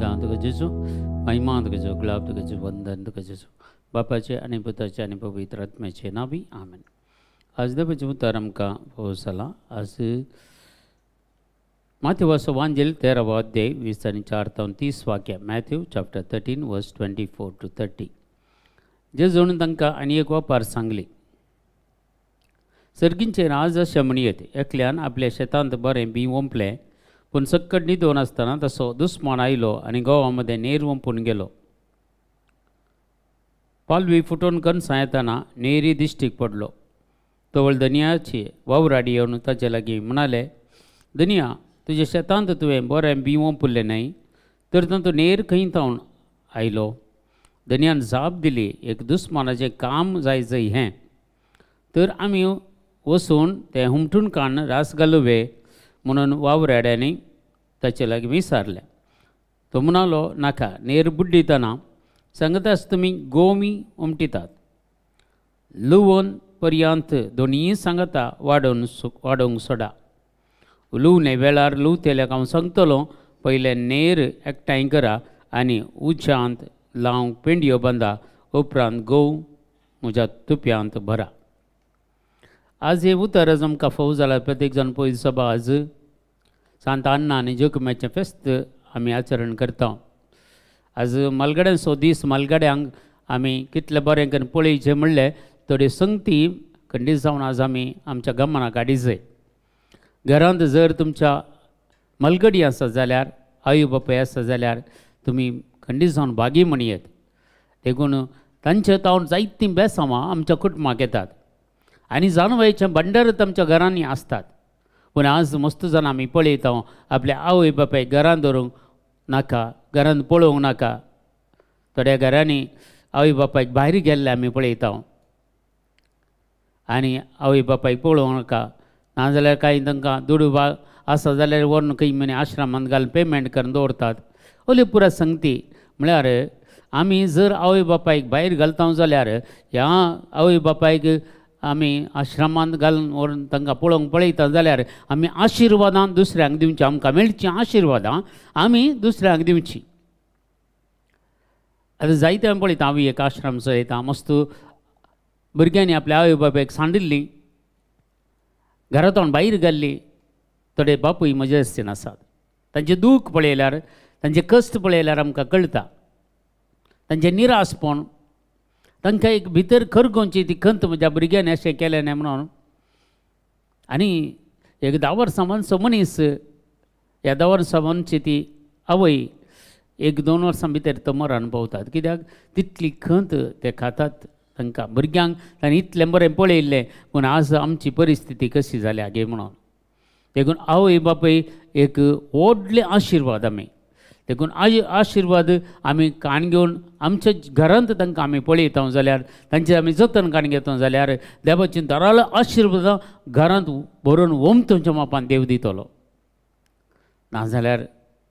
गुणगान तुका जेजू, महिमा तुका जेजू, गुलाब तुका जेजू, वंदन तुका जेजू, बापाचे आनी पुताचे आनी पवित्र आत्म्याचे नांवी आमेन. आज देवाचें उतर आमकां फावो जालां. आज माथेवाचो वांजेल 13वो अध्याय 20 आनी 4 तावन 30 वाक्या, मॅथ्यू चॅप्टर 13 वर्स 24 to 30. जेजून तांकां आनी एक वापार सांगली, सर्गींचें राज अशें म्हणयेत, एकल्यान आपल्या शेतांत बरें बीं ओंपलें, पूण सक्कड न्हिदोवन आसतना तसो दुस्मान आयलो आनी गोवा मदें नेर ओंपून गेलो. पालवी फुटून कणसां येतना नेरी दिश्टीक पडलो. तवळ धनयाची वावराडी येवन ताचे लागीं म्हणाले, धनया, तुज्या शेतांत तुवें बरें बीं ओंपुल्लें न्हय, तर तातूंत नेर खंय थावन आयलो? धनयान जाप दिली, एक दुस्मानाचें काम जाय जय हें, तर आमी वचून तें हुमटून काडून रास घालुवे म्हणून वावराड्यांनी ताचे लागीं विचारलें. तो म्हणालो, नाका, नेर बुड्डितना सांगताच तुमी गोमी उमटितात, लुवोन पर्यंत दोनीय सांगता वाडोवंक सोडा. लुवणे वेळार लुवतेल्याक हांव सांगतलो, पयलें नेर एकठांय करा आनी उज्यांत लावंक पेंडयो बांदा, उपरांत गोव म्हज्या तुप्यांत भरा. आज हें उतर आज आमकां फावो जालां. प्रत्येक जाण पयली सभा आज सांत अन्ना आनी जोखम्याचें फेस्त आमी आचरण करता. आज मालगड्यांचो दीस, मालगड्यांक आमी कितलें बरें करून पळयचें म्हणलें थोडी संगती खंडीत जावन आज आमी आमच्या गमनाक हाडीजय. घरांत जर तुमच्या मालगडी आसा जाल्यार, आई बापाय आसा जाल्यार तुमी खंडीत जावन भागी म्हणयेत. देखून तांचे तावन जायतीं बेसांवां आमच्या कुटुंबाक येतात आनी जाणवायचें भंडारच आमच्या घरांनी आसतात. पूण आज मस्त जाणां आमी पळयता आपल्या आवय बापाय घरांत दवरूंक नाका, घरांत पळोवंक नाका. थोड्या घरांनी आवय बापायक भायर गेल्ले आमी पळयता आनी आवय बापायक पळोवंक नाका, नाजाल्यार कांय तांकां दुडू आसा जाल्यार व्हरून खंय म्हणे आश्रमांत घालून पेमेंट करून दवरतात. ओल्यो पुरा संगती म्हळ्यार आमी जर आवय बापायक भायर घालता जाल्यार ह्या आवय बापायक आमी आश्रमांत घालून व्हरून तांकां पळोवंक पळयता जाल्यार आमी आशिर्वादां दुसऱ्यांक दिवची, आमकां मेळचीं आशिर्वादां आमी दुसऱ्यांक दिवची. आतां जायते आमी पळयता, हांव एक आश्रम चलयता, मस्त भुरग्यांनी आपल्या आवय बापायक सांडिल्ली, घरांत भायर घाल्ली. थोडे बापूय म्हजे आसतना आसात, तांचें दूख पळयल्यार, तांचे कश्ट पळयल्यार आमकां कळटा, तांचें निरासपण, तांकां एक भितर खरगोवची ती खंत म्हज्या भुरग्यांनी अशें केलें न्हय म्हणून. आनी एक 10 वर्सां मनसो मनीस, ह्या 10 वर्सां मनची ती आवय 1-2 वर्सां भितर तो मरण पावतात. कित्याक तितली खंत ते खातात. तांकां भुरग्यांक तांणी इतलें बरें पळयल्लें, पूण आज आमची परिस्थिती कशी जाल्या गे म्हणून. देखून आवय बापूय एक व्हडले आशिर्वाद आमी, देखून आशिर्वाद आमी काण घेवन आमच्या घरांत तांकां आमी पळयता जाल्यार, तांचे आमी जतन काण घेता जाल्यार देवाची दरालो आशिर्वाद घरांत भरून ओमतोच्या मापान देव दितलो. नाजाल्यार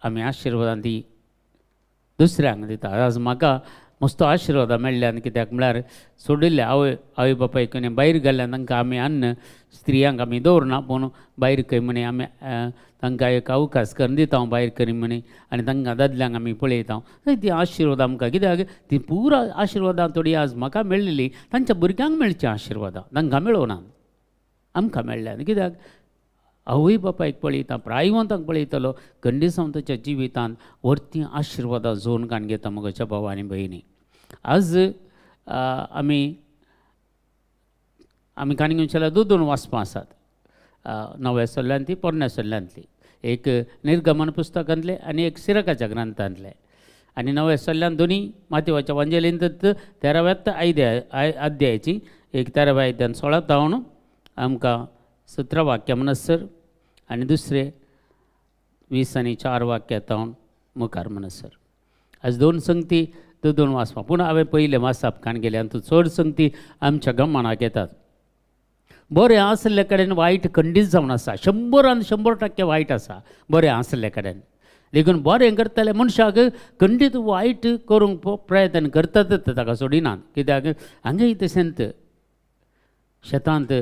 आमी आशिर्वादान ती दुसऱ्यांक दिता. आज म्हाका मस्त आशिर्वादां मेळ्ळ्यान, कित्याक म्हळ्यार सोडिल्ले आवय आवय बापायक भायर गेल्ल्यान तांकां आमी अन्न स्त्रियांक आमी दवरना, पूण भायर खंय म्हणे आमी तांकां एक अवकाश करून दिता भायर करी म्हणे, आनी तांकां दादल्यांक आमी पळयता. ती आशिर्वादां आमकां, कित्याक ती पुरा आशिर्वादां थोडी आज म्हाका मेळ्ळेली तांच्या भुरग्यांक मेळची आशिर्वादां तांकां मेळोना, आमकां मेळ्ळ्यान. कित्याक आवय बापायक पळयता, प्रायवंतांक पळयतलो, खंडीत ताच्या जिवितांत व्हरती आशिर्वादां जोन काण घेता म्हज्या भाव आनी भयणी. आज आमी आमी काणी घेवच्या दोन वाचपां आसात, नव्या सल्ल्यांतली, पोरण्या सल्ल्यांतली, एक निर्गमन पुस्तकांतलें आनी एक सिरकाच्या ग्रंथांतलें. आनी नव्या सल्ल्यान दोनी माथेवाच्या वांजेलींत 13व्या अध्यायाची एक 13व्या अध्यायान 16 तावन आमकां 17 वाक्यां म्हणसर आनी दुसरे 20 आनी 4 वाक्यां तावन मुखार म्हणसर. आज दोन संगती त्यो दोन वाचपां, पूण हांवें पयलें वाचप काण गेलें आनी चड संगती आमच्या गमनाक येतात. बरें आसले कडेन वायट खंडीत जावन आसा, 100% वायट आसा बरें आसले कडेन. देखून बरें करतले मनशाक खंडीत वायट करूंक प्रयत्न करतातच, ताका सोडिनात. कित्याक हांगाय तशेंच शेतांत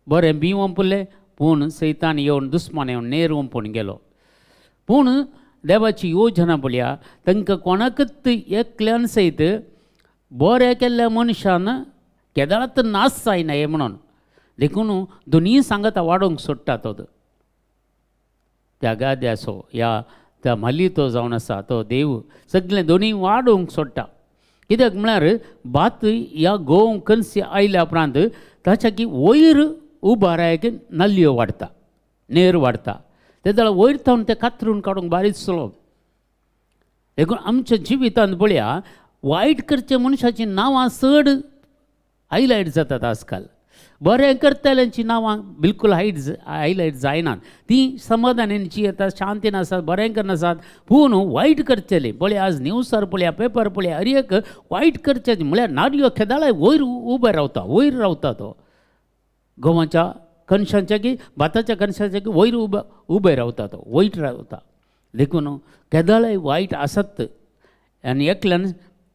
बरें बीं ओंपलें, पूण सैतान येवन दुस्मान येवन नेर ओंपून गेलो. पूण देवाची योजना पळया तांकां कोणाकच एकल्यान सयत बरें केल्ल्या मनशान केदाळात नाश जायना हें म्हणून. देखून दोनीय सांगता वाडोवंक सोडटा तो त्या गाद्याचो ह्या त्या माली तो जावन आसा तो देव सगळें दोनूय वाडोवंक सोडटा. कित्याक म्हळ्यार भात ह्या गोंव कन्सी आयल्या उपरांत ताच्या की वयर उबारायक नल्यो वाडटा, नेर वाडटा, ते जाल्यार वयर थावन तें कातरून काडूंक बारीक सुलभ. देखून आमच्या जिवितांत पळया वायट करच्या मनशाचीं नांवां चड हायलायट जातात आजकाल. बरें करतल्यांचीं नांवां बिलकूल हायलायट जायनात, तीं समाधानान जियेतात, शांतीन आसात, बरें करनासात. पूण वायट करचेलें पळया आज न्यूजार पळया, पेपर पळया, हर एक वायट करचें म्हळ्यार नारयो खेदाळाय वयर उबे रावता, वयर रावता तो गंवाच्या कणशांच्या की भाताच्या कणशाच्या की वयर उबे रावता तो, वयर रावता. देखून केदाळाय वायट आसत आनी एकल्यान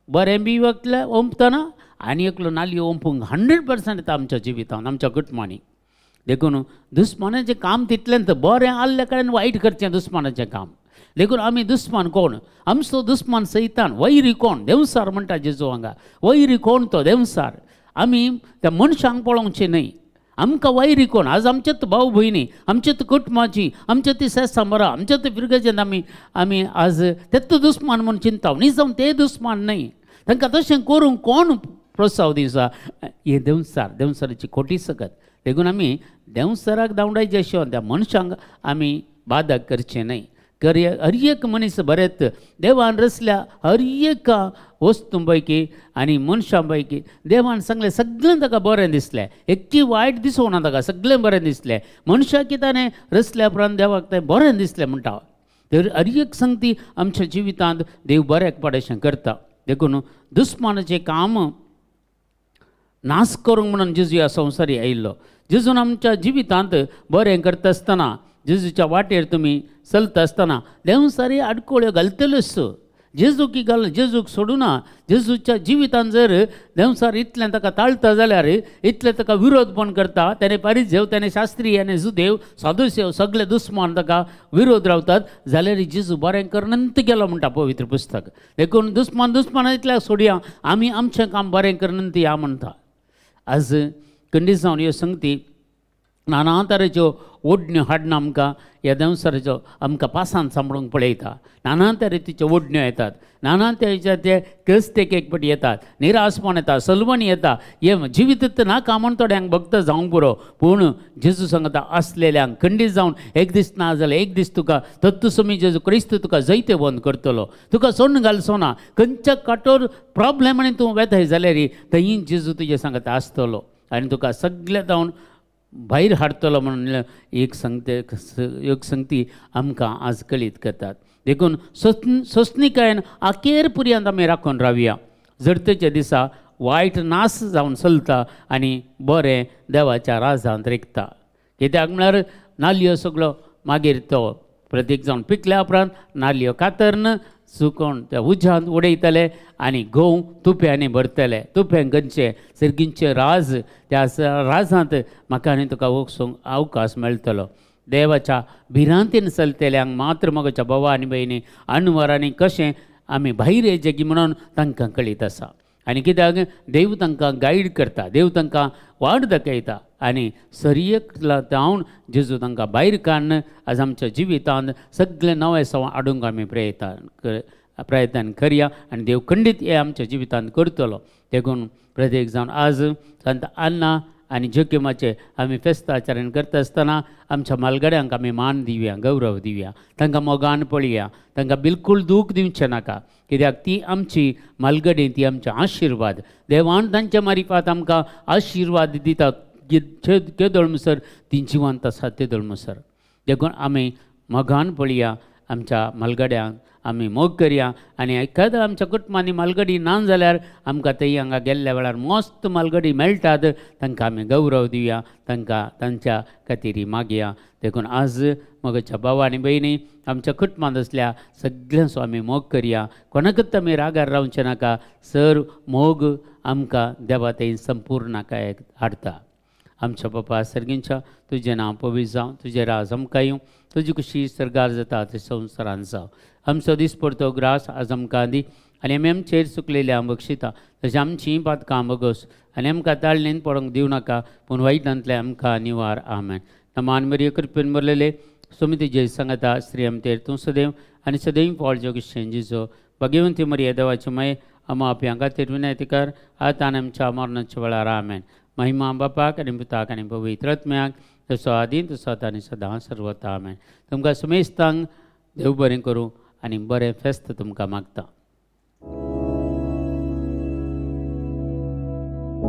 बरें बी एकल्या ओंपतना आनी एकलो नालयो ओंपूंक 100% येता आमच्या जिवितान, आमच्या कुटुंबांनी. देखून दुस्मानाचें काम तितलेंच बरें आहल्या कडेन वायट करचें दुस्मानाचें काम. देखून आमी दुस्मान कोण? आमचो दुस्मान सैतान, वैरी कोण? देंवसार म्हणटा जेजू हांगा, वैरी कोण तो? देंवसार. आमी त्या मनशांक पळोवचें न्हय, आमकां वैरी कोण? आज आमचेच भाव भयणी, आमचेच कुटुंबाची, आमचे ती सेसांबरा, आमचे ते फिरगजेन आमी आमी आज तेच दुस्मान म्हूण चिंता. न्ही जावन ते दुस्मान न्हय, तांकां तशें करूंक कोण प्रोत्साव दिसा? हे देंवसार, देंवसाराची खोटी सकत. देखून आमी देंवसाराक धांवडायचे शिवाय त्या मनशांक आमी बादा करचें न्हय. हर एक मनीस बरेंच देवान रचल्या हर एक वस्तू पैकी आनी मनशां पैकी देवान सांगलें सगळें ताका बरें दिसलें, एक्की वायट दिसूंक ना ताका, सगळें बरें दिसलें. मनशाक ताणें रचल्या उपरांत देवाक तें बरें दिसलें म्हणटा. तर हर एक संगती आमच्या जिवितांत देव बऱ्याक पडेशें करता. देखून दुस्मानाचें काम नाश करूंक म्हणून जेजू ह्या संवसारी आयिल्लो. जेजून आमच्या जिवितांत बरें करता आसतना, जेजूच्या वाटेर तुमी चलता आसतना देंवसारी आडकोळ्यो घालतल्योच. जेजू की घाल, जेजूक सोडूना. जेजूच्या जिवितांत जर देंवसार इतलें ताका ताळटा जाल्यार, इतलें ताका विरोध पण करता, तेणें पारिजेव, तेणें शास्त्री आनी जुदेव, सादुसेव सगळे दुस्मान ताका विरोध रावतात, जाल्यार जेजू बरें करनंत गेलो म्हणटा पवित्र पुस्तक. देखून दुस्मान दुस्माना इतल्या सोडया, आमी आमचें काम बरें करनंत या म्हणटा. आज खंडीत जावन ह्यो संगती नाना तरेच्यो ओडण्यो हाडना आमकां ह्या देंवसाराच्यो आमकां पासान सांबाळूंक पळयता. नाना तरेच्यो ओडण्यो येतात, नाना तरेचे ते क्रिस्तेक एक पटी येतात, निराशपण येता, सलवण येता. हे जिवीत नाका म्हण थोड्यांक भक्त जावंक पुरो, पूण जेजू सांगता आसलेल्यांक खंडीत जावन एक दीस ना जाल्यार एक दीस तुका तत्समी जेजू क्रिस्त तुका जैतेवंत करतलो, तुका सोडून घालचो ना. खंयच्या काठोर प्रॉब्लेमांनी तूं वेताय जाल्यार थंय जेजू तुजे सांगता आसतलो आनी तुका सगळें जावन भायर हाडटलो म्हणून एक संगती आमकां आज कळीत करतात. देखून सोंसणीकायेन अखेर पर्यंत आमी राखून रावया. जडतेच्या दिसा वायट नाश जावन चलता आनी बरें देवाच्या राजांत रिगता. कित्याक म्हळ्यार नालयो सगळो मागीर तो प्रतीक जावन पिकल्या उपरांत नालयो कातरन सुकोवन त्या उज्यांत उडयतले आनी गंव तुप्यांनी भरतले. तुप्यांक खंयचे सर्गींचे राज, त्या राजांत म्हाका आनी तुका वचूंक अवकाश मेळटलो. देवाच्या भिरांतीन चलतल्यांक मात्र म्हज्या भावा आनी भयणी अनवरांनी कशें आमी भायर येयचें की म्हणून तांकां कळीत आसा. आनी कित्याक देव तांकां गायड करता, देव तांकां वाट दाखयता आनी सरयेक जावन जेजू तांकां भायर काडून आज आमच्या जिवितांत सगळें नवें सवां हाडूंक आमी प्रयत्न करया आनी देव खंडीत हें आमच्या जिवितांत करतलो. देखून प्रत्येक जावन आज संत आन्ना आनी जोकिमाचे आमी फेस्त आचरण करता आसतना आमच्या म्हालगड्यांक आमी मान दिवया, गौरव दिवया, तांकां मोगान पळया, तांकां बिलकूल दूख दिवचें नाका. कित्याक ती आमची म्हालगडी, ती आमचे आशिर्वाद. देवान तांच्या मारिफात आमकां आशिर्वाद दिता केदोळ म्हणसर ती जिवंत आसा तेदोळ म्हणसर. देखून आमी मोगान पळया आमच्या म्हालगड्यांक, आमी मोग करया. आनी एखाद्या आमच्या कुटुंबांनी म्हालगडी ना जाल्यार आमकां थंय हांगा गेल्ल्या वेळार मस्त म्हालगडी मेळटात, तांकां आमी गौरव दिवया, तांकां तांच्या खातीर मागया. देखून आज म्हज्या भावा आनी भयणी आमच्या कुटुंबांत आसल्या सगळ्यांचो आमी मोग करया. कोणाकच आमी रागार रावचें नाका. सर मोग आमकां देवा थंय संपूर्ण हाडटा. आमच्या बापा सर्गींच्या तुजें नांव पवित्र जावं, तुजें राज आमकां येवं, तुजी खुशी सर्गार जाता ते संवसारान जावं. आमचो दिसपडतो ग्रास आज आमकां दी आनी आमी आमचेर चुकलेल्या बक्षिता तशें आमचीं पातकां बगस आनी आमकां ताळणेन पडोंक दिवं नाका पूण वायटांतलें आमकां निवार. आमेन. नमान मरिये कृपेन भरलेले सुमिती जय सांगता स्त्री आमतेर तूं सदैव आनी सदैव फळ जोगेशेन जिजो. भगवंती मरिये देवाची माय आमा आपल्या खातीर विनंती कर आतां आनी आमच्या मरणाच्या वेळार. आमेन. महिमा बापाक आनी पुताक आनी पवित्र आत्म्याक तसो आदी तसो आतां आनी सदां सर्वता. आमेन. तुमकां समेस्तांक देव बरें करूं आनी बरें फेस्त तुमकां मागता.